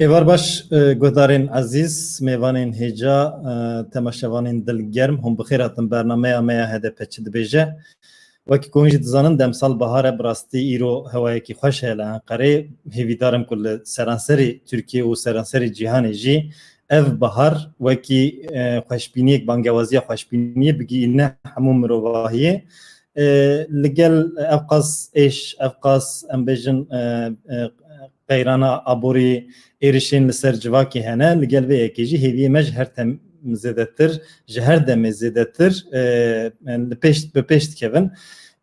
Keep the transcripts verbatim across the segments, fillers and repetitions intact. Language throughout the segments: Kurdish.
Êvar baş, e, guhdarên ezîz, mêvanên hêja, e, temaşevanên dilgerm, hûn bi xêr hatin bernameya me ya H D P çi dibêje. Wekî ku hûn jî dizanin, demsal bahar e, bi rastî îro hewayekî xweş heye li Enqerê. Hêvîdar im ku li seranserî Tirkiye û seranserî cîhanê jî ev bahar wekî, e, xweşbîniyek, bangewaziya xweşbîniyê bigihîne hemû mirovahiyê. E, li gel ev qas êş, ev qas, em bêjin, e, e, qeyrana aborî, êrişên li ser civakê hene, li gel vê yekê jî hêviyê me ji her tem zêdetir, ji her demê zêdetir, e, li pêş, bi pêş dikevin.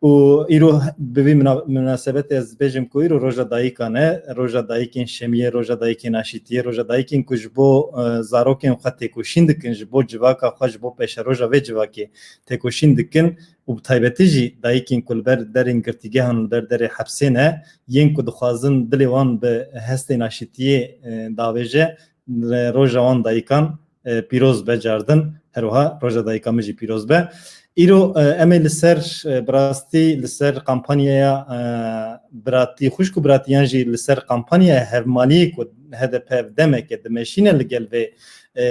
Û îro bi vî muna-, munasebetê ez dibêjim ku îro roja dayikan e, roja dayikên şemiyê, roja dayikên aşîtiyê, roja dayikên ku ji bo, e, zarokên xwe têkoşîn dikin, ji bo civaka xwe, ji bo pêşeroja vê civakê têkoşîn dikin û bi taybetî jî dayikên ku li ber derên girtîgehan û li ber derê hepsê ne, yên ku dixwazin dilê wan bi hestên aşîtiyê, e, davêje, roja wan dayikan, e, pîroz be cardin, her wiha roja dayika min jî pîroz be. Îro, e, em ê li ser, e, bi rastî li ser kampanyaya, e, biratî, xwişk û biratiyan jî li ser kampanyaya hevmaliyê ku H D P ev demeke dimeşîne li gel vê, e,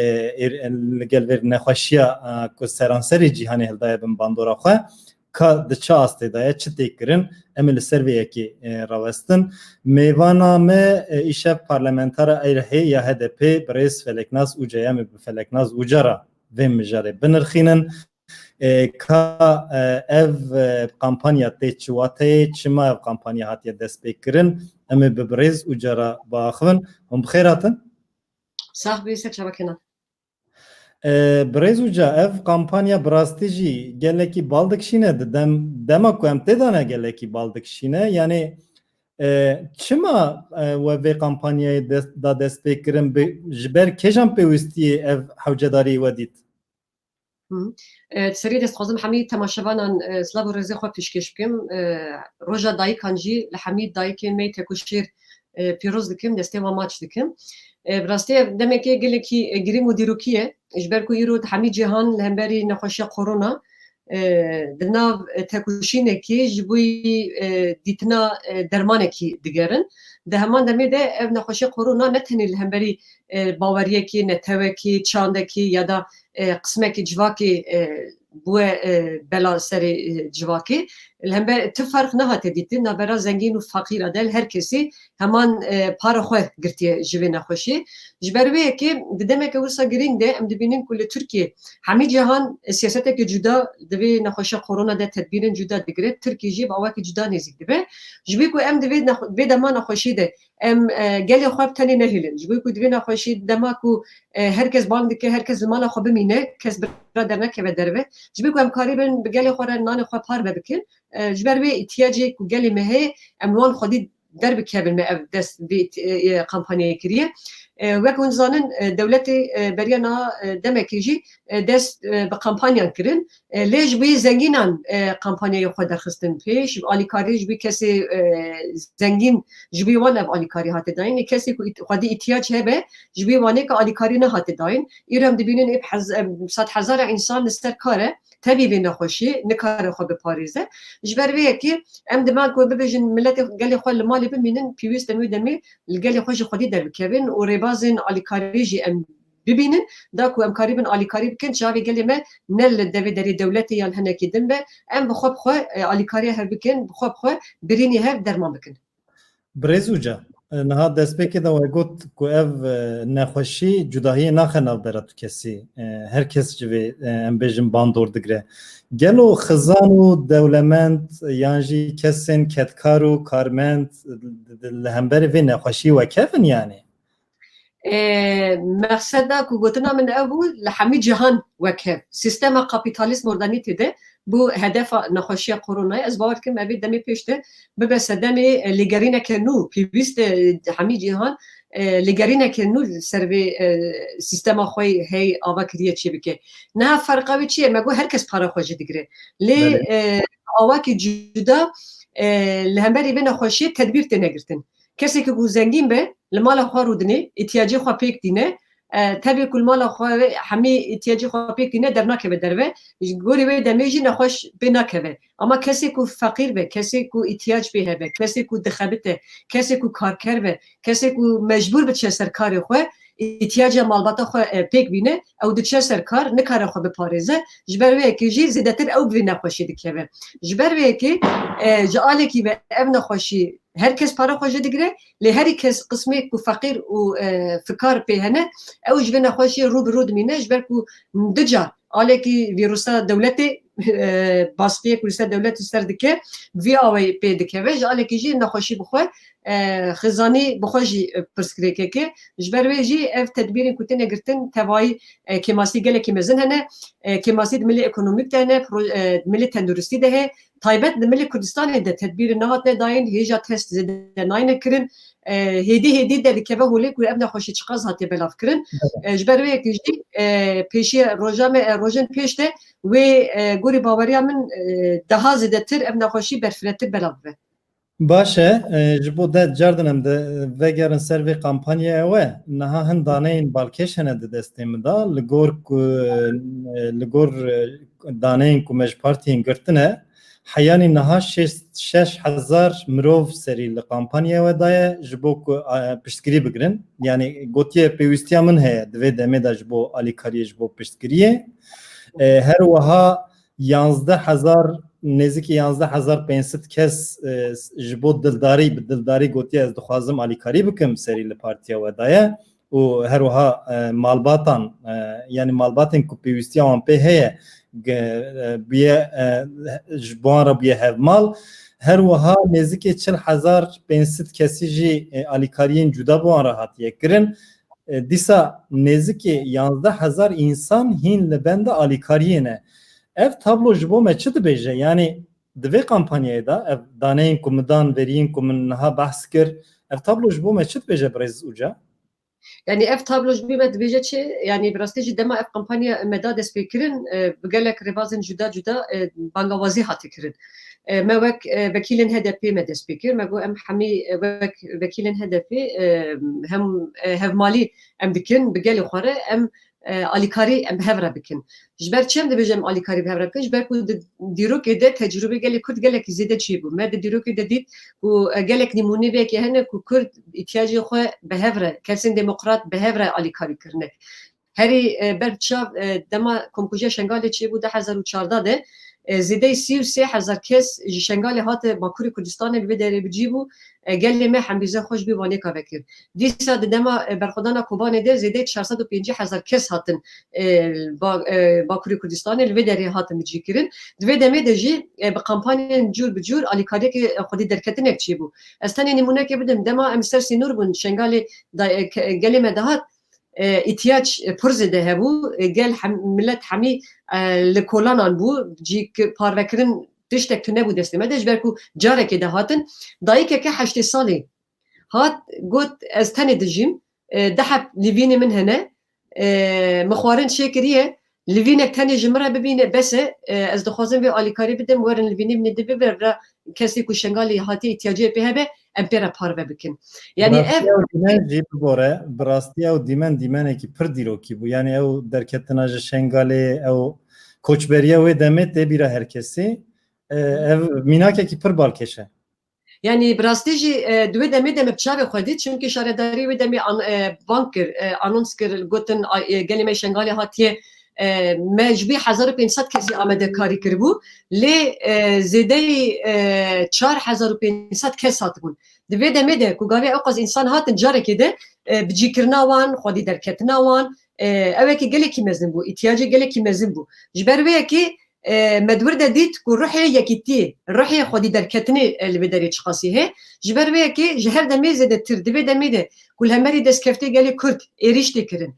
êr-, li gel vê nexweşiya, e, ku seranserê cîhanê hildaye bin bandora xwe, ka di çi astê de ye, çi tê kirin, em ê li ser vê yekê, e, rawestin. Mêvana me, e, îşev parlamentara Êrihê ya H D P, birêz Feleknas Uca ye, em ê bi Feleknas Uca re vê mijarê binirxînin. E, ka, e, ev, e, kampanya tê çi wateyê, çima ev kampanya hatiye destpêkirin, em ê bi birêz Uca re biaxivin. Hûn bi xêr hatin. Sax bî, ser çavakê nan. E, birêz Uca, ev kampanya bi rastî jî gelekî bal dikişîne, di dem, dema ku em tê de ne gelekî bal dikişîne. Yanî, e, çima, e, we vê kampanyayê dest, da destpêkirin, bi, ji ber kêjan pêwîstiyê ev hewcedarî we dît? Hı. E, serî dest dixwazim hemî temaşevanan, e, silav û rêzê xwe pêşkêş bikim. E, roja dayikan jî li hemî dayikên me yê tekoşêr, e, pîroz dikim, destê wan maç dikim. E, bi rastî ev demeke gelekî, e, girîng û dîrokî ye. Ji ber ku îro di hemî cîhan li hemberî nexweşiya korona, e, di nav, e, tekoşînekê ji bo, e, dîtina, e, dermanekî digerin. Di heman demê de ev nexweşiya korona ne tenê li hemberî, e, baweriyekê, netewekê, çandekê ya da, e, qismekî civakê, e, bûye, e, bela serê, e, civakê. Li hember ti ferq nehate dîtin, navbera zengîn û feqîra de li her kesî heman, e, para xwe girtiye ji vê nexweşiyê. Ji ber wê yekê di demeke wisa girîng de em dibînin ku li Tirkiye hemî cîhan, e, siyaseteke cuda di vê nexweşiya korona de tedbîrên cuda digire. Tirkiye jî bi awakî cuda nêzîk dibe. Ji bo ku em di vê nexwe-, vê dema nexweşiyê de em, e, gelê xwe bi tenê nehêlin. Ji bo ku di vê nexweşiyê dema ku, e, her kes bang dike, her kes li mala xwe bimîne, kes bira dernekeve derve. Ji bo ku em karîbin bi gelê xwe re nanê xwe parve bikin, e, ji ber wê îhtiyacê ku gelê me heye, em wan xwedî derbikevin me ev dest vê, e, e, kampanyayê kiriye. E, wek hûn dizanin, e, dewletê, e, beriya niha, e, demekê jî, e, dest, e, bi kampanyan kirin. E, lê ji bo yê zengînan, e, kampanyayê xwe derxistin pêş. Alîkarî ji bo kesê, e, zengîn, ji bo wan ev alîkarî hate dayîn. Lê kesê ku ît-, xwedî îhtiyac hebe, ji bo wanê ke alîkarî nehate dayîn. Îro em dibînin ê bi hez-, em, sed hezara însan li ser kar e. Tevî vê nexweşiyê nikare xwe biparêze. Ji ber vê yekê em dema ku bibêjin miletê gelê xwe li malê bimînin, pêwîst em wê demê li gelê xwe jî xwedî derbikevin û rêbazên alîkarî jî em bibînin, da ku em karîbin alîkarî bikin, çavê gelê me ne li devê derê dewletê yan hinekî din be, em bi xwe bi xwe, e, alîkariya hev bikin, bi xwe bi xwe birînî hev derman bikin. Birêz Uca, e, niha destpêkê de we got ku ev, e, nexweşî cudahiyê naxe navbera tu kesî. E, her kes ji vê, e, em bêjin bandor digire. Gelo xizan û dewlemend yan jî kesên kedkar û karmend li hemberî vê nexweşî wekevin yanî? E, mexseda ku gotina min ev bû, li hemî cîhan wek hev. Sîstema kapîtalîst modernîtê de bû hedefa nexweşiya koronayê. Ez bawer dikim, ev ê demê pêş de bibe sedemê, e, lêgerîneke nû. Pêwîst e, hemî cîhan, e, lêgerîneke nû li ser vê, e, sîstema xwe hey ava kiriye çêbike. Niha ferqa wê çi ye? Me got her kes para xwe jî digire. Lê, Belê. e, awakî cuda, e, li hemberî vê nexweşiyê tedbîr têne girtin. Kesekî ku zengîn be, li mala xwe rûdinê, îhtiyacê xwe pêk tîne, e, tevê ku li mala xwe ve hemî îhtiyacê xwe pêk tîne dernakeve derve. Ji gorî wê demê jî nexweş pê nakeve. Ama kesê ku feqîr be, kesê ku îhtiyac pê hebe, kesê ku dixebite, kesê ku karker be, kesê ku mecbûr biçe ser karê xwe, îhtiyaca malbata xwe, e, pêk bîne, ew diçe ser kar, nikare xwe biparêze. Ji ber wê yekê jî zêdetir ew bi vê nexweşî dikeve. Ji ber wê yekê, e, ji alekî ve ev nexweşî her kes para xwe jê digire, lê herî kes qismê ku feqîr û, e, fikar pê hene, ew ji vê nexweşiyê rû bi rû dimîne, ji ber ku du car alekî vîrusa dewletê, e, baskiyê ku li ser dewletê ser dike, vî awayî pê dikeve, ji alekî jî nexweşî bi xwe, e, xizanî bi xwe jî, e, pirsgirêkek e. Ji ber wê jî ev tedbîrên ku têne girtin tevayî, e, kêmasî gelekî mezin hene. E, kêmasî di milê ekonomîk de hene, pro-, e, di milê tenduristî de heye. Taybet di milê Kurdistanê de tedbîrên nehatine dayîn, hêja test zêde nayne kirin. E, hêdî hêdî derdikeve holê ku ev nexweşî çiqas hatiye belavkirin. Evet. E, ji ber wê yekê jî, e, pêşiya roja me, e, rojên pêş de wê, e, gorî baweriya min, e, daha zêdetir ev nexweşî berfiretir belav bibe. Baş e, e, ji bo de cardin em de, e, vegerin ser vê kampanyaya we. Niha hin daneyên balkêş hene di destê min de. Li gor ku, e, li gor, e, daneyên ku me ji partiyên girtine, heyanî niha şêst şeş hezar mirov serî li kampanyaya we daye ji bo ku, e, piştgirî bigirin. Yanî gotiye pêwîstiya min heye di vê demê de ji bo alîkariyê, ji bo piştgiriyê. E, her wiha yanzdeh hezar, nêzîkî yanzdeh hezar pênc sed kes, e, ji bo dildarî, bi dildarî gotiye, ez dixwazim alîkarî bikim, serî li partiya we daye. Û her wiha, e, malbatan, e, yanî malbatên ku pêwîstiya wan pê heye, ge-, e, bûye, e, ji bo wan re bûye hevmal. Her wiha nêzîkî çil hezar pênc sed kesî jî, e, alîkariyên cuda bi wan re hatiye kirin. E, dîsa nêzîkî yanzdeh hezar însan hîn li benda alîkariyê ne. Ev tablo ji bo me çi dibêje? Yanî di vê kampanyayê de ev daneyên ku min dan, veriyên ku min niha behs kir, ev tablo ji bo me çi dibêje birêz Uca? Yanî ev tablo ji bo me dibêje çi? Yanî bi rastî jî dema ev kampanya me da destpêkirin, e, bi gelek rêbazên cuda cuda, e, bangawazî hate kirin. E, me wek, e, vekîlên H D P me dest pê kir. Me got em hemî, e, wek vekîlên H D P, e, hem, e, hevmalî em dikin, bi gelê xwe re em, e, alîkarî em bi hev re bikin. Ji ber çi em dibêjin em alîkarî bi hev re bikin? Ji ber ku di dîrokê de tecrûbê gelê Kurd gelekî zêde çêbû. Me di dîrokê de dît ku, e, gelek nîmûnê vê yekê hene ku Kurd îhtiyacê xwe bi hev re, kesên demokrat bi hev re alîkarî kirine. Herî, e, ber çav, e, dema Komkujiya Şengalê çêbû du hezar û çardeh de, e, zêdeyî sî û sê hezar kes ji Şengalê hate Bakurê Kurdistanê, li vê derê bi cî bû. E, gelê me hembîze xwe ji vê wanêka vekir. Dîsa di dema, e, berxwedana Kobanê de zêdeyî çar sed û pêncî hezar kes hatin, e, ba-, e, Bakurê Kurdistanê li vê derê hatin bicîkirin. Di vê demê de jî, e, bi kampanyên cûr bi cûr alîkariyeke, e, xwedî derketinek çêbû. Ez tenê nîmûnekê bidim. Dema em ser sînor bûn, Şengalê da-, e, ke-, gelê me dihat, e, îtiyac, e, pir zêde hebû. E, gel hem-, milet hemî, e, li kolanan bû. Cî ki-, parvekirin tiştek tune bû destê me de, ji ber ku carekê de hatin. Dayikeke heştê salî hat, got, ez tenê dijîm, e, du heb livînê min hene, e, min xwarin çêkiriye, livînek tenê ji min re bibîne, bes e, e, ez dixwazim vê alîkarî bidim, werin livînê min ê dibî vir re, kesê ku Şengalê hatiye îhtiyacê pê hebe, em pê re parve bikin. Yanî ev Bi rastî ew dîmen jî bibore, bi rastî ew dîmen dîmenekî pir dîrokî bû. Yanî ew derketina ji Şengalê, ew koçberiya wê demê tê bîra her kesî. E, ev mînakekî pir balkêş e. Yanî bi rastî jî, e, di wê demê de me bi çavê xwe dît, çimkî şaredarî wê demê an-, e, bang kir, e, anons kir, gotin, a, e, gelê me Şengalê hatiye, e, me ji wî hezar û pênc sed kesî amadekarî kiribû, lê, e, zêdeyî, e, çar hezar û pênc sed kes hatibûn. Di vê demê de ku gavê ewqas însan hatin carekê de, e, bicîkirina wan, xwedî derketina wan, e, ew yekê gelekî mezin bû, îhtiyacê gelekî mezin bû. Ji ber wê yekê, e, me di wir de dît ku ruhê yekîtiyê, ruhê xwedî derketinê, e, li vê derê çiqasî heye. Ji ber wê yekê ji her demê zêdetir di vê demê de ku li hemerî destkeftê gelê Kurd êrîş tê kirin,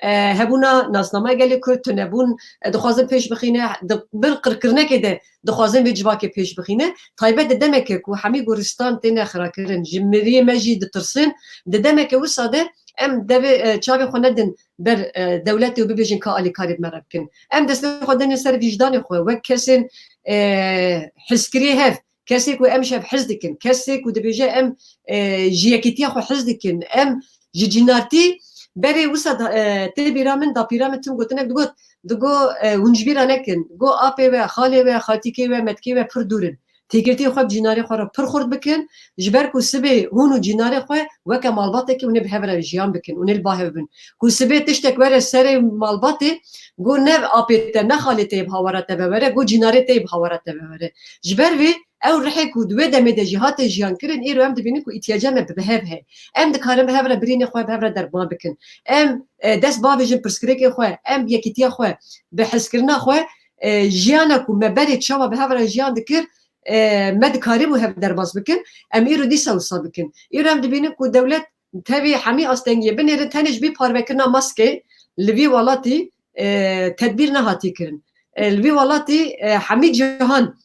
e, hebûna nasnameya gelê Kurd, tunebûn, e, dixwazin pêş bixîne, di bin qirkirinekê de dixwazin vê civakê pêş bixîne. Taybet di demeke ku hemî goristan têne xirakirin, ji miriyê me jî ditirsin, di demeke wisa de em devê, e, çavê xwe nedin ber, e, dewletê û bibêjin ka alîkarî bi me re bikin. Em destê xwe denin ser vîjdanê xwe wek kesên, e, hizkirî hev, kesê ku em ji hev hez dikin, kesê ku dibêje em, e, ji yekîtiya xwe hez dikin, em ji cînartî Berê wisa da, e, tê bîra min, dapîra min tim gotinek digot, digo, e, hûn ji bîra nekin. Go apê we, xalê we, xaltîkê we, metkê we pir dûr in. Têkiltiyê xwe bi cînarê xwe re pir xurt bikin. Ji ber ku sibê hûn û cînarê xwe weke malbatekî hûn ê bi hev re jiyan bikin, hûn ê li ba hev bin. Ku sibê tiştek were serê malbatê, go ne apê te, ne xalê te yê bi hawara te ve were, go cînarê te yê bi hawara te ve were. Ji ber vê ew rihê ku di wê demê de jî hate jiyan kirin, îro em dibînin ku îtiyaca me bi hev heye. Em dikarin bi hev re birînê xwe bi hev re derman bikin. Em, e, dest bavêjin pirsgirêkê xwe, em yekîtiya xwe, bi hezkirina xwe, e, jiyana ku me berê çawa bi hev re jiyan dikir, e, me dikarîbû hev derbas bikin. Em îro dîsa wisa bikin. Îro em dibînin ku dewlet tevî hemî astengiyê binêrin, tenê ji bî parvekirina maskê li vî welatî, e, tedbîr nehatî kirin. E, li vî welatî, e, hemî cihan,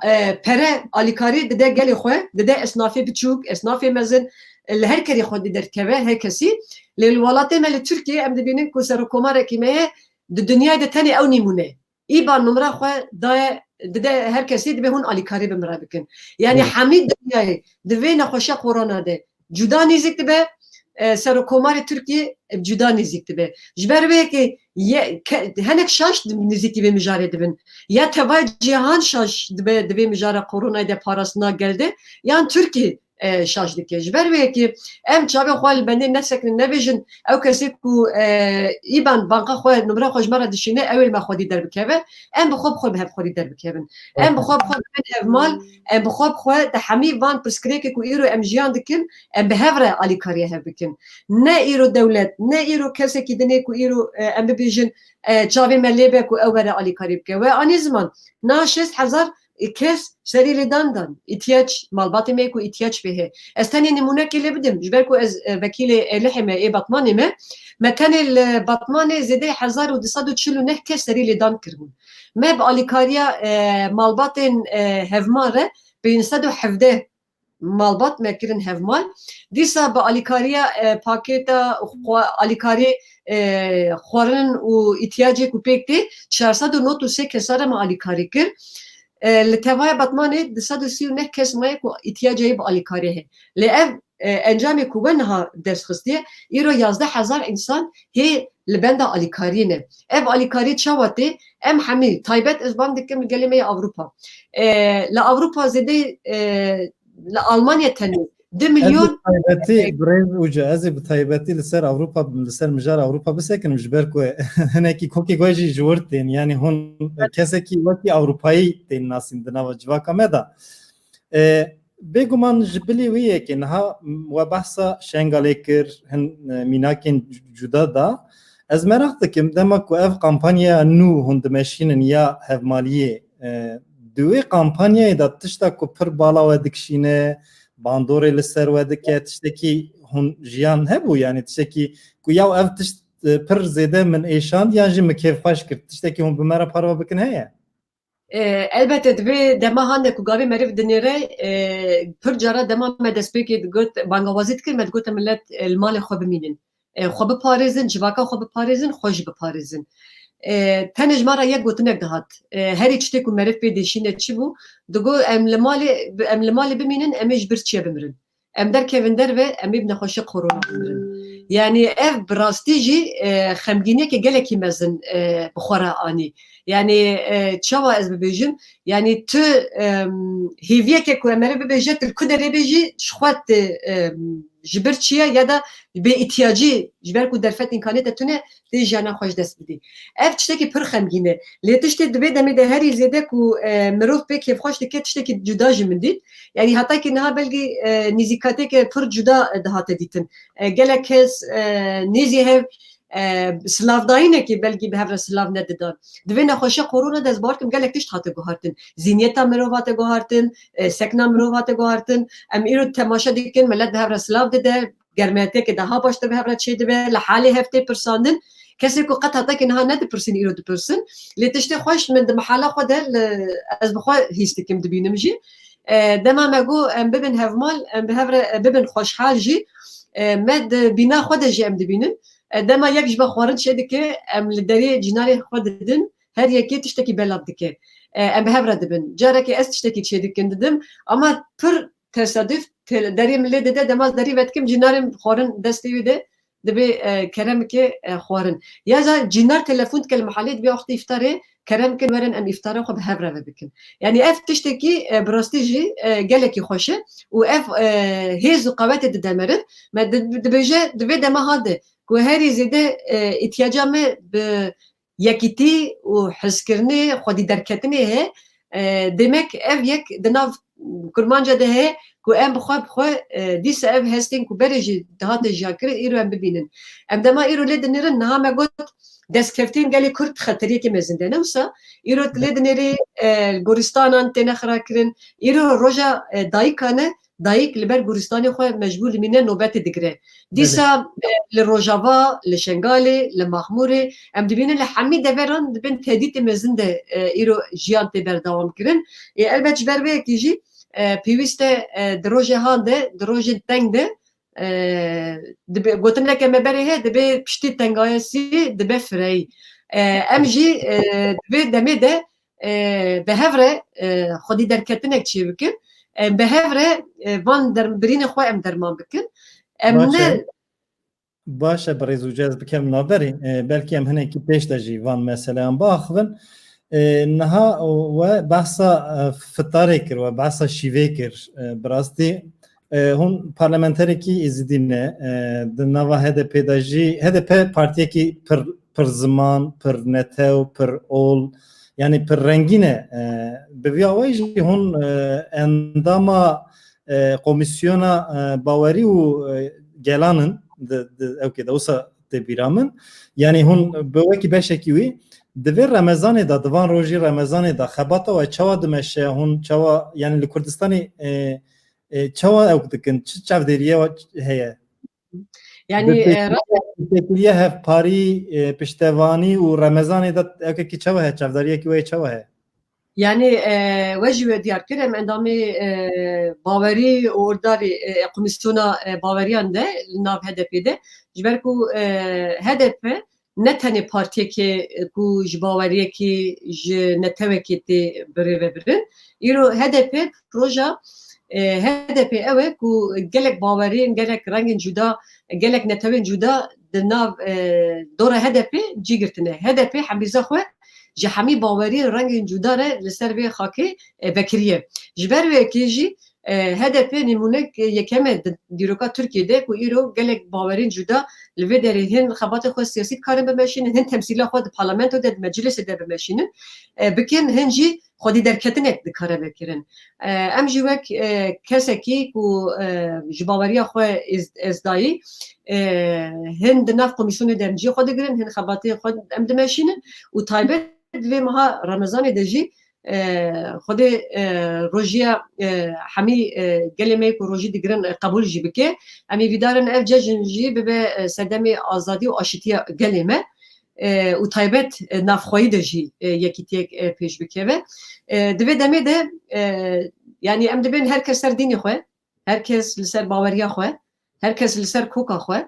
e, pere alîkarî dide gelê xwe, dide esnafê biçûk, esnafê mezin, e, li her kerê xwe dide dikeve, her kesî. Lê li welatê me li Tirkiyê em dibînin ku serokkomarekî me ye, di dinyayê de tenê ew nîmûne. Îban numra xwe daye, dide her kesî, dibê hûn alîkarî bi min re bikin. Yani Evet. hemî dinyayê di vê nexweşiya korona de cuda nêzîk dibe, e, serokkomarê Tirkiyê cuda nêzîk dibe. Ji ber vê yekê ye-, ke-, hinek şaş nêzîkî vê mijarê dibin. Ya tevayê cîhan şaş dibe di vê mijara koronayê de parastina gel de, yan Tirkiyê, e, şaş dike. Ji ber vê yekê em çavê xwe li bendê nesekinin, nebêjin, ew kesê ku, e, îban banka xwe, numra xwe ji me re dişîne, ew ê li me xwedî derbikeve, em bi xwe bi xwe bi hev xwedî derbikevin. Em bi xwe bi xwe dibin hevmal, em bi xwe bi xwe di hemî van pirsgirêkê ku îro em jiyan dikin, em bi hev re alîkariya hev bikin. Ne îro dewlet, ne îro kesekî dinê ku îro, e, em bibêjin, e, çavê me lê be ku ew were alîkarî bike. We anî ziman, niha şêst hezar kes serî lêdan dan. Îtiyac, malbatê me yê ku îtiyac pê heye. Ez tenê nimûnekê lê bidim. Ji ber ku ez, e, vekîlê Êlihê me, ê Batmanê me, me tenê li Batmanê zêdeyê hezar û du sed û çil û neh kes serî lêdan kiribûn. Me bi alîkariya, e, malbatên, e, hevma re pênc sed û hevdeh malbat me kirin hevmal. Dîsa bi alîkariya, e, pakêta xwe-, alîkariyê, e, xwarin û îhtiyacê ku pêk tê, çar sed û nod û sê kesa re me alîkarî kir. E, li tevaya Batmanê du sed û sî û neh kes maye ku îhtiyacê bi alîkariyê heye. Lê ev, e, encamê ku we niha dest xistiye, îro yazdeh hezar însan hê li benda alîkariyê ne. Ev alîkarî çawa tê? Em hemî, taybet ez bang dikim li gelê me yê Ewropa. E, li Ewropa zêdeyê, e, li Almanya tenê du milyon. Ez bi taybetî, birêz Uca, ez ê bi taybetî li ser Ewropa, li ser mijara Ewropa bisekinim, ji ber ku hinekî kokê ku jî ji wir tên, yanî hûn kesekî wekî Ewropayî tên nasîn di nava civaka me de. E, bêguman ji bilî wî yekê niha we behsa Şengalê kir, hin, e, mînakên cuda da. Ez meraq dikim, dema ku ev kampanyaya nû hûn dimeşînin ya hevmaliyê, e, di wê kampanyayê de tişta ku pir bala we dikişîne, bandorê li ser we dike, tiştekî hûn jiyan hebû, yanî tiştekî ku yaw ev tişt, e, pir zêde min êşand yan jî min kêfxweş kir, tiştekî hûn bi me re parve bikin heye? E, elbette, divê dema hande ku gavê meriv dinêre, e, pir cara dema me destpêkê digot, bangawazî dikir, me digote millet, e, li malê xwe bimînin. E, xwe biparêzin, civaka xwe biparêzin, xwe jî biparêzin. E, tenê ji me re yek gotinek dihat. E, herî tiştê ku meriv pê dêşîne çi bû? Digot, em li malê, em li malê bimînin, em ê ji birçiyê bimirin. Em derkevin derve, em ê bi nexweşiya korona bimirin. Yanî ev bi rastî jî, e, xemgîniyeke gelekî mezin, e, bi xwe re anî. Yanî, e, çawa ez bibêjim? Yanî tu, em, hêviyeke ku em ê bibêje, tu li ku derê bê jî ji xwe tu, em, ji birçiyê ya da bê îhtiyacî, ji ber ku derfet îmkaniyê te tune, tê jiyana xwe ji dest bidî. Ev tiştekî pir xemgîn e. Lê tiştê di vê demê de herî zêde ku, e, mirov pê kêfxweş dike, tiştekî cuda ji min dît. Yanî heta ki niha belkî, e, nîzîkateke pir cuda, e, dihate dîtin. E, gelek kes, e, nêzî hev, e, silavdayînekê belkî bi hev re silav nedidan. Di vê nexweşiya korona de ez bawer kim gelek tişt hate guhartin. Zîniyeta mirov hate guhartin, e, sekna mirov hate guhartin. Em îro temaşe dikin, millet bi hev re silav dide, germiyetiyeke daha baş de bi hev re çêdibe, li halê hev tê pirsandin. Kesê ku qet hetekî niha nedipirsîn, îro dipirsin. Lê tiştê xweş min di mihala xwe de li, ez bi xwe hîs dikim, dibînim jî. E, dema me got, em bibin hevmal, em bi hev re, e, bibin xweşhal jî, e, me di bîna xwe de jî em dibînin. E, dema yek ji me xwarin çêdike, em li derê cînarê xwe didin, her yekê tiştekî belav dike. E, em bi hev re dibin. Carekê ez tiştekî çêdikim didim, ama pir tesadüf, te-, derê min lê dide, dema ez derî vedikim, cînarê min xwarin destê wî de, dibê, e, kerem bike, e, xwarin. Ya jî cînar telefon dike li mehalê, dibê wextê îftarê kerem bikin, werin em îftara xwe bi hev re ve bikin. Yanî ev tiştekî, e, bi rastî jî, e, gelekî xweş e û ev, e, hêz û qewetê dide me re. Me di-, dibêje, di vê dema ha de ku herî zêde, e, îtiyaca me bi yekîtî û hezkirinê, xwedî derketinê heye. E, demek ev yek di nav kurmanca de heye ku em bi xwe, bi xwe, e, dîsa ev hestên ku berê jî dihate jiyan kirin, îro em bibînin. Em dema îro lê dinêrin, niha me got, destkeftiyên gelê Kurd xeteriyekê mezin de ne wisa. Îro lê dinêrî, e, goristanan têne xira kirin. Îro roja, e, dayika ne, dayik li ber goristanê xwe mecbûr dimîne, nobetê digire. Dîsa, e, li Rojava, li Şengalê, li Maxmûrê, em dibînin li hemî deveran dibin tehdîtê mezin de, e, îro jiyan tê berdewam kirin. Ê, elbet ji ber vê yekê jî, e, pêwîst e, e, di rojê han de, di rojên teng de, e, dibe, gotineke me berê heye, dibe piştî tengayesî dibe fireyî. E, em jî, e, di vê demê de, e, bi hev re, e, xwedî derketinek çêbikin, e, bi hev re, e, van der-, birînê xwe em derman bikin. Em Baş e. ne Baş e, bi rêz û cez bikem navberê. E, belkî em hinekî pêş de jî van meseleyan biaxivin. E, niha we behsa, e, fitarê kir, we behsa şîvê kir, e, bi rastî. E, hûn parlamenterekî êzidî ne, e, di nava H D P de jî, H D P partiyekî pir, pir ziman, pir netew, pir ol, yanî pir rengîn e. E, bi vî awayî jî hûn, e, endama, e, komîsyona, e, bawerî û, e, gelan in di, di ewkê de, wisa tê bîra min. Yanî hûn bi wekî beşekî wî di vê Remezanê de, di van rojî Remezanê de xebata we çawa dimeşe, hûn çawa, yanî li Kurdistanê, e, e, çawa ewk dikin, çi çavdêriye we heye? Yanî, Bi e, rast piştekiriye hevparî, e, piştevanî û Remezanê de ewkekî çawa heye, çavdariyekî we çawa heye? Yanî, e, we jî we diyar kir, em endamê, e, bawerî û ordarî, e, komîsyona, e, baweriyan de li nav H D P de. Ji ber ku, e, H D P ne tenê partiyekê, e, ku ji baweriyekê, ji netewekê tê birêvebirin. Îro H D P proja, e, H D P ew e ku gelek baweriyên, gelek rengên cuda, gelek netewên cuda di nav, e, dora H D P cî girtine. H D P hemîza xwe ji hemî baweriyên rengên cuda re li ser vê xakê, e, vekiriye. Ji ber wê yekê jî, e, H D P nîmûnek yekem e di dîroka Tirkiyê de ku îro gelek baweriyên cuda li vê derê hin xebatê xwe siyasî dikarin bimeşînin, hin temsîla xwe di parlamento de, di meclisê de bimeşînin, e, bikin, hin jî xwedî derketinek dikare vekirin. E, em jî wek, e, kesekî ku, e, ji baweriya xwe êz-, êzdayî, e, hin di nav komîsyonê de em cihê xwe digirin, hin xebatê xwe em dimeşînin û taybet di vê meha Remezanê de jî, e, Xwedê, e, rojiya, e, hemî, e, gelê me ku rojî digirin, e, qebûl jî bike. Em ê vîdarin ev cejn jî bibe, e, sedemê azadî û aşîtiya gelê me. E, û taybet, e, navxweyî de jî, e, yekîtiyek, e, pêş bikeve. E, di vê demê de, e, yanî em dibên her kes ser dînê xwe, her kes li ser baweriya xwe, her kes li ser koka xwe.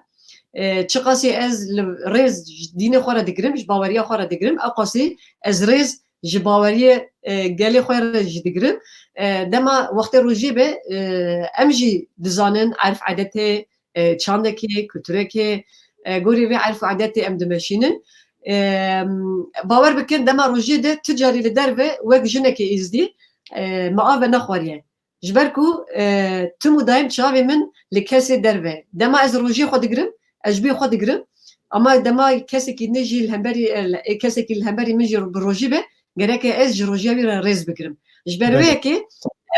E, çiqasî ez li rêz ji dînê xwe re digirim, ji baweriya xwe re digirim, ewqasî ez rêz ji baweriyê, e, gelê xwe re jî digirim. E, dema wextê rojiyê be, e, em jî dizanin erf edetê, e, çandekê, kulturekê, e, gorî vê erf û edetê em dimeşînin. E, bawer bikin, dema rojiyê de tu carî li derve wek jinekê êzdî, e, me ave nexwariye. Ji ber ku, e, tim û daim çavê min li kesê derve. Dema ez rojiyê xwe digirim, ez ji bê xwe digirim. Ama dema kesekî din jî li hemberî, e, kesekî li hemberî min jî bi rojî be, gereke ez ji rojiya wî re rêz bigirim. Ji ber wê Belê. yekê,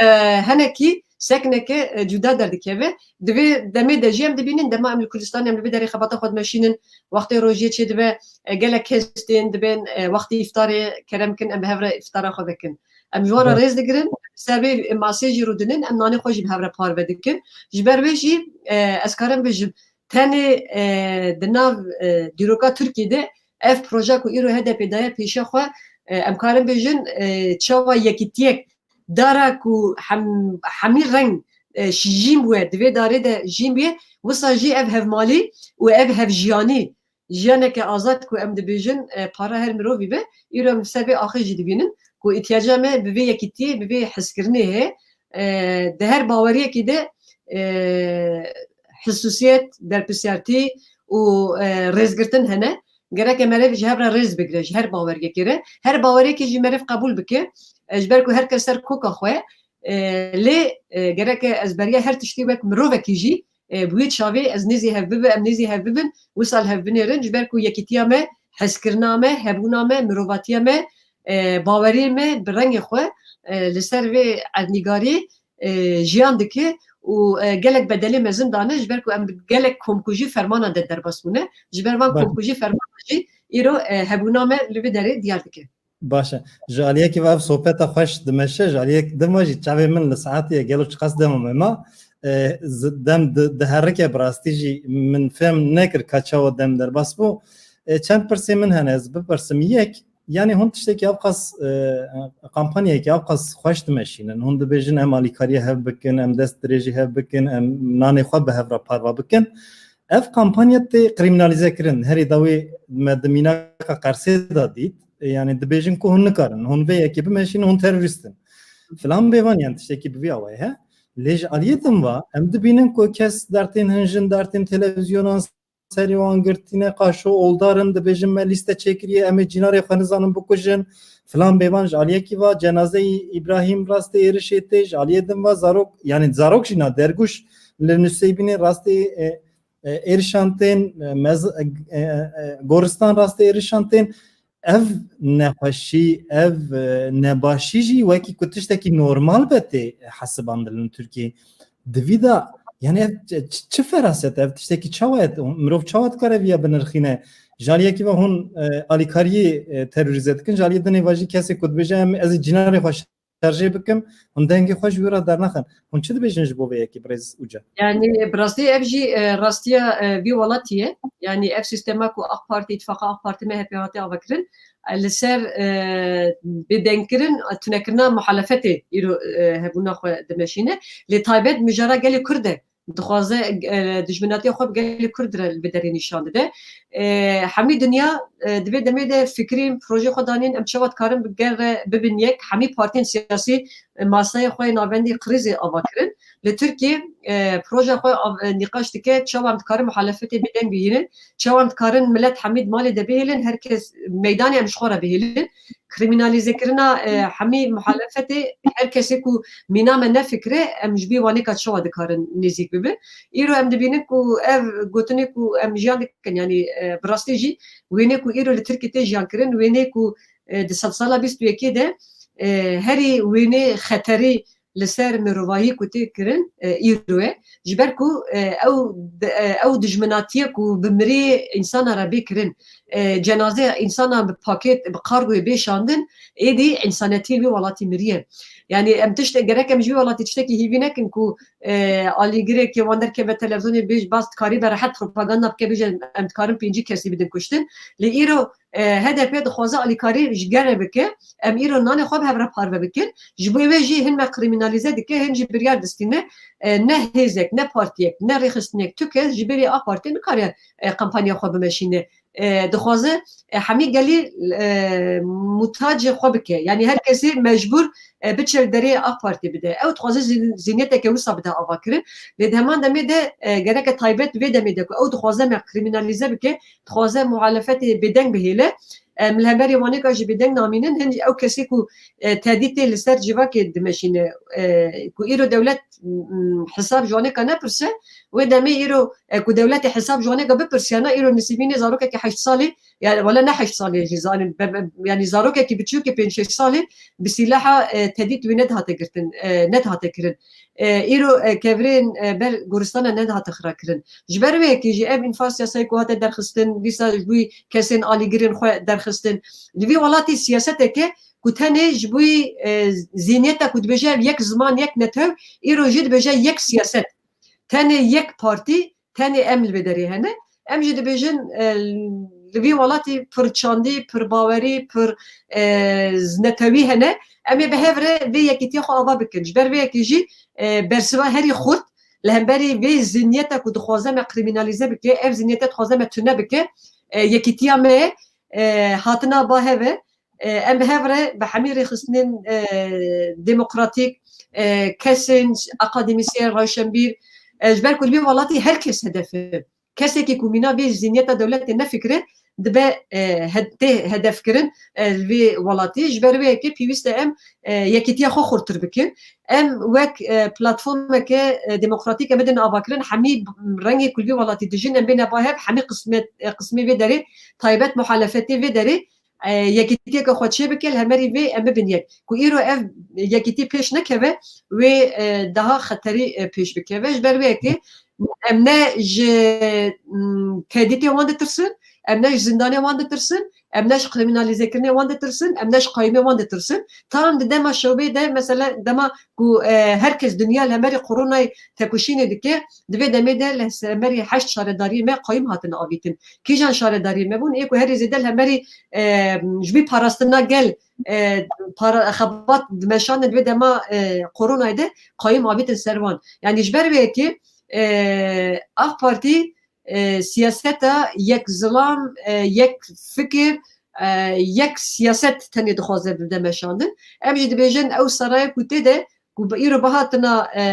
e, henekî sekneke, e, cuda derdikeve. Di vê demê de jî em dibînin, dema em li Kurdistanê em li vê derê xebata xwe dimeşînin, wextê rojiyê çêdibe, e, gelek kes tên dibên, e, wextê îftarê kerem kin, em bi hev re îftara xwe vekin. Em ji wan re Be- rêz digirin, ser vê masê jî rûdinin, em nanê xwe jî bi hev re parve dikin. Ji ber vê jî, e, ez karim bijim, tenê, e, di nav, e, dîroka Tirkiyê de ev proje ku îro H D P daye pêşiya xwe, e, em karin bêjin, e, çawa yekîtiyek dara ku hem, hemî reng, e, şî-, jîn bûye, di vê darê de jîn bûye, wisa jî ev hevmalî û ev hevjiyanî, jiyaneke azad ku em dibêjin, e, para her mirovî be, îro em ser vê axê jî dibînin ku îtiyaca me bi vê yekîtiyê, bi vê hezkirinê heye. E, di her baweriyekî de, e, hisûsiyet, berpirsiyartî û, e, rêzgirtin hene. Gereke meriv ji hev re rêz bigire, ji her baweriyekê re. Her baweriyekê jî meriv qebûl bike, e, ji ber ku her kes ser koka xwe, e, lê, e, gereke ez beriya her tiştî wek mirovekî jî, e, bi wî çavê ez nêzî hev bibe, em nêzî hev bibin, wisa li hev binêrin, ji ber ku yekîtiya me, hezkirina me, hebûna me, mirovatiya me, e, baweriyê me bi rengê xwe, e, li ser vê erdnîgariyê, e, jiyan dike û, e, gelek bedelê mezin dane, ji ber ku em bi gelek komkujî fermanan de derbas bûne. Ji ber van Baş. komkujî fermanan jî îro, e, hebûna me li vê derê diyar dike. Baş e. Ji aliyekî ve ev sohbeta xweş dimeşe, ji aliyek din ve jî çavê min li saetê ye, gelo çiqas dema me ma. E, zi-, dem di-, diherike, bi rastî jî min fêm nekir ka çawa dem derbas bû. E, çend pirsê min hene, ez bipirsim. Yek, yanî hûn tiştekî ev qas, e, kampanyayekî ev qas xweş dimeşînin. Hûn dibêjin em alîkariyê hev bikin, em dest dirêjî hev bikin, em nanê xwe bi hev re parve bikin. Ev kampanya tê krîminalîze kirin. Herî dawî me di mînaka Qersê de dît. E, yanî dibêjin ku hûn nikarin. Hûn vê yekê bimeşînin, hûn terorîst in. Filan bêvan, yan tiştekî bi vî awayî he. Lê ji aliyê din ve em dibînin ku kes dertên hin jin, dertên televîzyonan serê wan girtîne, qaşo oldar in, dibêjin me lîste çêkiriye, em ê cînarê xwe nizanin bikujin. Filan bêvan ji aliyekî ve cenazeyî Îbrahîm rastê êrişê tê, ji aliyê din ve zarok, yanî zarok jî na dergûş li Nuseybînê rastê, e, e, êrişan tên, e, mez-, e, e, e, goristan rastê êrişan tên. Ev nexweşî, ev, e, nebaşî jî wekî ku tiştekî normal be tê hesibandin li Tirkiyeyê. Di vî de, yanî ev çi, çi, çi feraset e, ev tiştekî çawa ye? Mirov çawa dikare viya binirxîne? Ji aliyekî ve hûn, e, alîkariyê, e, terorîze dikin, ji aliyê dinê ve jî kesê ku dibêje, em, ez ê cînarê xwe şerjê bikim, hûn dengê xwe ji wî re dernaxin. Hûn çi dibêjin ji bo vê yekê, birêz Uca? Yanî, bi rastî ev jî, e, rastiya, e, vî welatî ye. Yanî, ev sîstema ku AK Partî, îtifaqa AK Partî M H P hatiye avakirin, e, li ser, e, bêdengkirin, e, tunekirina muhalefetê îro, e, hebûna xwe dimeşîne. Lê taybet mijara gelê Kurd e. Dixwaze, e, dijminatiya xwe bi gelê Kurd re li vê derê nîşan dide. E, hemî dinya, e, di vê demê de fikirîn, projê xwe danîn, em çawa dikarin bi gel re bibin yek. Hemî partiyên siyasî, e, maseyê xwe yê navendî krîzê ava kirin. Li Tirkiyê, e, proje xwe av-, e, nîqaş dike, çawa em dikarin muhalefetê bêdeng bihînin, çawa em dikarin milet hemî di malê de bihêlin, her kes meydanê em ji xwe re bihêlin. Krîmînalîzekirina, e, hemî muhalefetê, her kesê ku mîna me nefikire, em ji vî wanêka çawa dikarin nêzîk bibin. Îro em dibînin ku ev gotinê ku em jiyan dikin, yanî, e, bi rastî jî wênê ku îro li Tirkiyê tê jiyan kirin, wênê ku, e, di sedsala bîst û yekê de, e, herî wênê xeterî li ser mirovahî ku tê kirin, e, îro ye. Ji ber ku, e, ew di-, e, ew dijminatiye ku bi mirê însana re bê kirin, e, cenazeya însana bi pakêt, bi kargoyê bê şandin, êdî însanetiyê wî welatî miriye. Yanî em tiştek, gerek em ji wî welatî tiştekî hîvî nekin ku, e, alîgirêkê wan derkeve televizyonê bêj bas dikarî be rehet propaganda bike, bêje em dikarin pêncî kesî bidin kuştin. Lê îro, e, H D P dixwaze alîkarî ji gel re bike, em îro nanê xwe bi hev re parve bikin. Ji bo wê jî hin me krîmînalîze dike, hin jî biryar distîne, e, ne hêzek, ne partiyek, ne rêxistinek, tu kes ji berê A Partî nikare, e, kampanya xwe bimeşîne. E, dixwaze, e, hemî gelî, e, mutacê xwe bike. Yanî her kesê mecbûr, e, biçe li derê A Partî bide. Ew dixwaze zî-, zîniyeteke wisa bide avakirin. Lê di heman demê de, e, gereke taybet vê demê de ku ew dixwaze me krîmînalîze bike, dixwaze muhalefetê bêdeng bihêle. Em li hemberî wanêka jî bêdeng namînin, hin ew kesê ku, e, tehdîtê li ser civakê dimeşîne, e, ku îro dewlet, m, hesab ji wanêka nepirse, wê demê îro, e, ku dewletê hesab ji wanêka bipirsiyana, îro Nisîbînê zarokekî heşt salî, yani wele ne heşt salî jî, zanîn, be, be, yani zarokekî biçûkê pênc şeş salî bi sîlaha, e, tehdît wî nedihate girtin, e, nedihate kirin. E, îro, e, kevirên, e, ber goristana nedihate xirakirin. Ji ber wê yekê jî ev înfaz siyasayê ku hate derxistin, dîsa ji bo kesên alîgirên xwe derxistin. Di vî welatî siyaseteke ku tenê ji bo, e, zîniyeta ku dibêje ev yek ziman, yek netew, îro jî dibêje yek siyaset. Tenê yek partî, tenê em li vê derê hene. Em jî dibêjin, e, li vî welatî pir çandî, pir bawerî, pir, e, netewî hene. Em ê bi hev re vê yekîtiya xwe ava bikin. Ji ber vê yekê jî, e, bersiva herî xurt li hemberî vê zîniyeta ku dixwaze me krîmînalîze bike, ev zîniyete dixwaze me tune bike, e, yekîtiya me ye, e, hatina ba hev e. E, em bi hev re bi hemî rêxistinên, e, demokratîk, e, kesên akademîsyen, rewşenbîr, e, ji ber ku li vî welatî her kes hedef e. Kesekî ku mîna vê zîniyeta dewletê nefikire, dibe, e, he-, tê hedefkirin, e, li vê welatî. Ji ber wê yekê pêwîst e em, e, yekîtiya xwe xurtir bikin. Em wek, e, platformeke, e, demokratîk em bidin avakirin, hemî rengê ku li vê welatî dijîn em bêne ba hev, hemî qismet, e, qismê vê derê, taybet muhalefetê vê derê, e, yekîtiyeke xwe çêbike, li hemerî vê em bibin yek. Ku îro ev yekîtî pêş nekeve, wê, e, daha xeterî, e, pêş bikeve. Ji ber wê yekê em ne ji, m, tehdîtê wan ditirsin, em ne ji zindanê wan ditirsin, em ne ji kriminalîzekirinê wan ditirsin, em ne ji qayîmê wan ditirsin. Tam di dema şewbê de, mesela dema ku, e, her kes dinya li hemerî koronayê tekoşînê dike, di vê demê de li hemerî heşt şaredariyê me qayîm hatin avîtin. Kîjan şaredariyê me bûn? Ê ku herî zêde li hemerî, e, ji bî parastina gel, e, para, xebat dimeşandin di vê dema, e, koronayê de qayîm avîtin ser wan. Yanî ji ber vê yekê, e, AK Partî, e, siyaseta yek zilam, e, yek fikir, e, yek siyaset tenê dixwaze bide meşandin. Em jî dibêjin ew seraya ku tê de ku bi îro bihatina, e,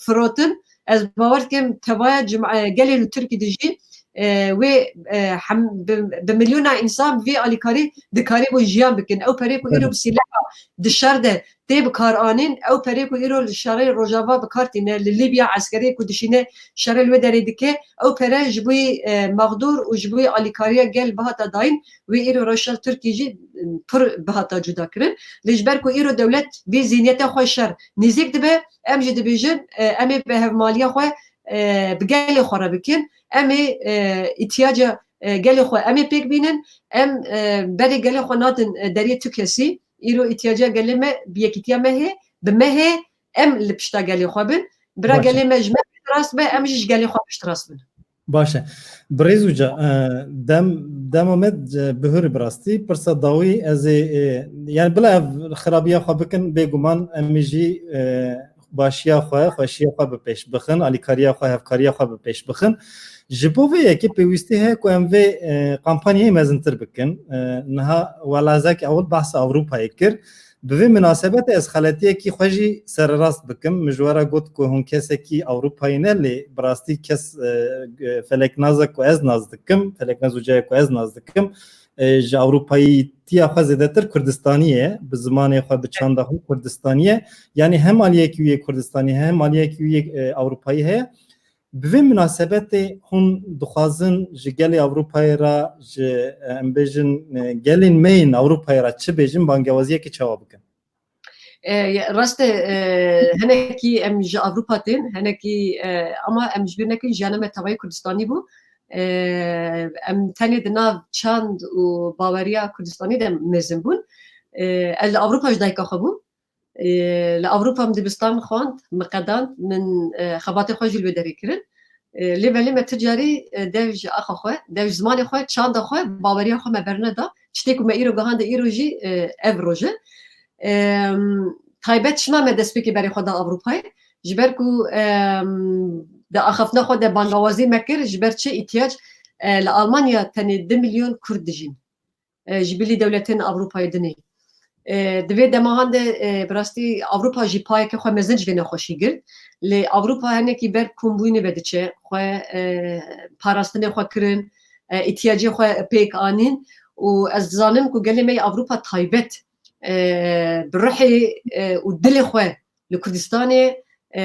firotin, ez bawer dikim tevaya cim-, e, gelê li Tirkî dijî, e, wê, e, hem bi, bi milyona însan vê alîkarî dikarîbûn jiyan bikin. Ew perê ku îro bi sîleha di şer de tê bi kar anîn, ew perê ku îro li şerê Rojava bi kar tîne, li Lîbya eskerê ku dişîne şerê li wê derê dike, ew pere ji bo, e, mexdûr û ji bo alîkariya gel bihata dayîn, wê îro rewşa li Tirkî jî, e, pir bihata cuda kirin. Lê ji ber ku îro dewlet vê zîniyeta xwe şer nêzîk dibe, em jî dibêjin, e, em ê bi hevmaliya xwe, e, bi gelê xwe re bikin. Em ê, e, îtiyaca, e, gelê xwe em ê pêk bînin. Em, e, berê gelê xwe nadin, e, deriyê tu kesî. Îro îtiyaca gelê me bi yekîtiya me hê, bi me hê, em li pişta gelê xwe bin. Bira Baş e. gelê me ji me piştrast be, em jî ji gelê xwe piştrast bin. Baş e. Birêz Uca, e, dem, dema me, e, bihurî bi rastî. Pirsa dawî ez ê, e, yani bila ev xirabiya xwe bikin, bêguman em ê jî, e, başiya xwe, xweşiya xwe bi pêş bixin, alîkariya xwe, hevkariya xwe bi pêş bixin. Ji bo vê yekê pêwîstî heye ku em vê, e, kampanyayê mezintir bikin. E, niha welazek ewil behsa Ewropayê kir. Bi vê minasebetê ez xeletiyekî xwe jî sererast bikim. Min ji we re got ku hûn kesekî Ewropayî ne, lê bi rastî kes, e, e, Feleknaz e ku ez nas dikim, Feleknaz Uca ye ku ez nas dikim. E, ji Ewropayîtiya xwe zêdetir Kurdistanî ye, bi zimanê xwe, bi çanda xwe Kurdistanî ye. Yanî hem aliyekî wî yê Kurdistanî heye, hem aliyekî wî yê, e, Ewropayî heye. Bi vê minasebetê hûn dixwazin ji gelê Ewropayê re, ji, e, em bêjin, e, gelên me yên Ewropayê re çi bêjin, bangewaziyekê çawa bikin? E, rast e, e, hinekî em ji Ewropa tên, hinekî, e, ama em ji bîr nekin jiyana me tevayî Kurdistanî bû. E, em tenê di nav çand û baweriya Kurdistanî de mezin bûn. E, ez li Ewropa ji dayika xwe bûm. E, li Ewropa em dibistan xwend, min qedand, min, e, xebatê xwe jî li wê derê kirin. E, lê belê me tu carî, e, dev ji axa xwe, dev ji zimanê xwe, çanda xwe, baweriya xwe me berneda. Tiştê ku me îro gihande îro jî, e, ev roj e. E, taybet çima me destpêkê berê xwe da Ewropayê? Ji ber ku, e, di axaftina xwe de bangawazî me kir, ji ber çi îtiyac, e, li Almanya tenê du milyon Kurd dijîn. E, ji bilî dewletên Ewropayê dinê. E, di vê demahan de, e, bi rastî Ewropa jî payeke xwe mezin ji vê nexweşî girt. Lê Ewropa hinekî ber kombûyînê ve diçe, xwe, e, parastinê xwe kirin, e, îhtiyacê xwe pêk anîn û ez dizanim ku gelê me yê Ewropa taybet, e, bi ruhê, e, û dilê xwe li Kurdistanê, e,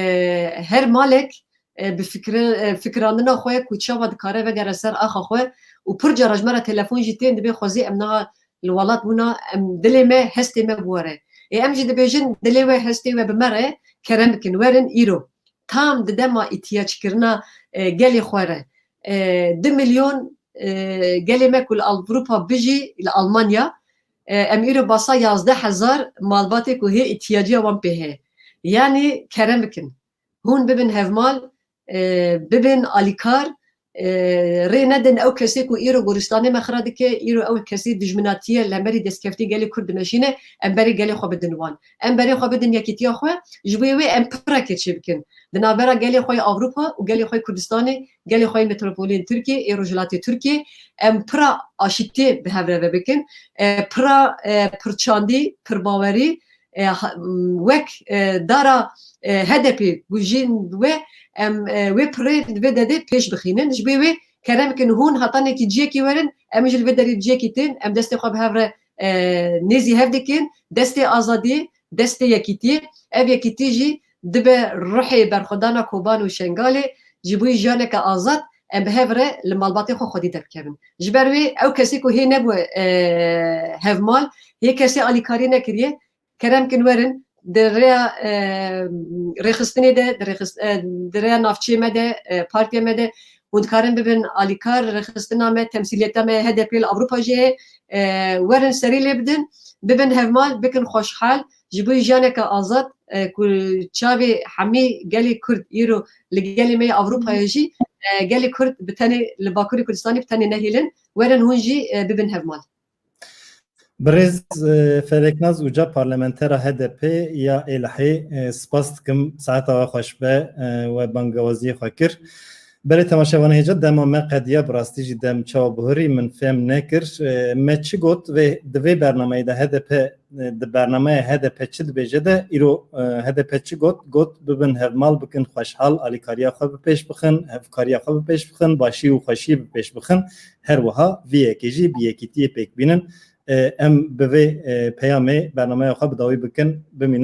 her malek, e, bi fikre-, e, fikirandina xwe ku çawa dikare vegere ser axa xwe û pir cara ji me re telefon jî tên, dibê xwezî em niha li welat bûna, em dilê me, hestê me bi we re. Ê em jî dibêjin dilê we, hestê we bi me re, kerem bikin, werin îro. Tam di dema îhtiyacikirina, e, gelê xwe re. E, du milyon, e, gelê me ku li Ewropa bijî, li Almanya, e, em îro basa yazdeh hezar malbatê ku hê îhtiyaciya wan pê heye. Yanî kerem bikin. Hûn bibin hevmal, e, bibin alîkar, e, rê nedin ew kesê ku îro goristanê me xira dike, îro ew kesê dijminatiye li hemerî destkeftî gelê Kurd dimeşîne, em berê gelê xwe bidin wan. Em berê xwe bidin yekîtiya xwe, ji bo wê em pireke çê bikin. Di navbera gelê xwe yê Ewropa û gelê xwe yê Kurdistanê, gelê xwe yê metropolên Tirkiyê, ê rojhilatê Tirkiyê, em pira aşîtiyê bi hev re ve bikin, e, pira, e, pirçandî, pirbawerî, e, ha- m, wek e, dara e, H D P ku jîn we em e, wê pirê vê dedê pêş bixînin. Ji bo wê kerem kin hûn hetanekî ciyekî werin, em jî li vê derê ciyekî tên, em destê xwe bi hev re e, nêzî hev dikin, destê azadiyê, destê yekîtiyê. Ev yekîtî jî dibe ruhê berxwedana Koban û Şengalê, ji bo jiyaneke azad, em bi hev re li malbatê xwe xwedî derbikevin. Ji ber wê ew kesê ku hê nebû e, hevmal, hê kesê alîkarî nekiriye, kerem kin werin, di rêya e, rêxistinê de, di rêxist- e, di rêya navçeyê me de, e, partiya me de, hûn dikarin bibin alîkar rêxistina me, temsîliyeta me H D P li Ewropa jî heye, e, werin serî lê bidin, bibin hevmal, bikin xweşhal, ji bo jiyaneke azad e, ku çavê hemî gelê Kurd îro li gelê me yê Ewropayê jî, e, gelê Kurd bi tenê li Bakurê Kurdistanê bi tenê nehêlin, werin hûn jî e, bibin hevmal. Birêz e, Feleknaz Uca, parlamentera H D P ya Êlihê, e, spas dikim, saeta we xweş be, e, we bangewaziyê xwe kir. Belê temaşevanê hêja, dema me qediya, bi rastî jî dem çawa bihurî min fêm nekir. E, me çi got vê, di vê bernameyê de H D P, e, di bernameya H D P çi dibêje de, îro e, H D P çi got? Got bibin hevmal, bikin xweşhal, alîkariya xwe bi pêş bixin, hevkariya xwe bi pêş bixin, başî û xweşiyê bi pêş bixin. Her wiha vê yekê jî bi yekîtiyê pêk bînin. E, em bi vê e, peyamê bernameya xwe bi dawî bikin, bimînin.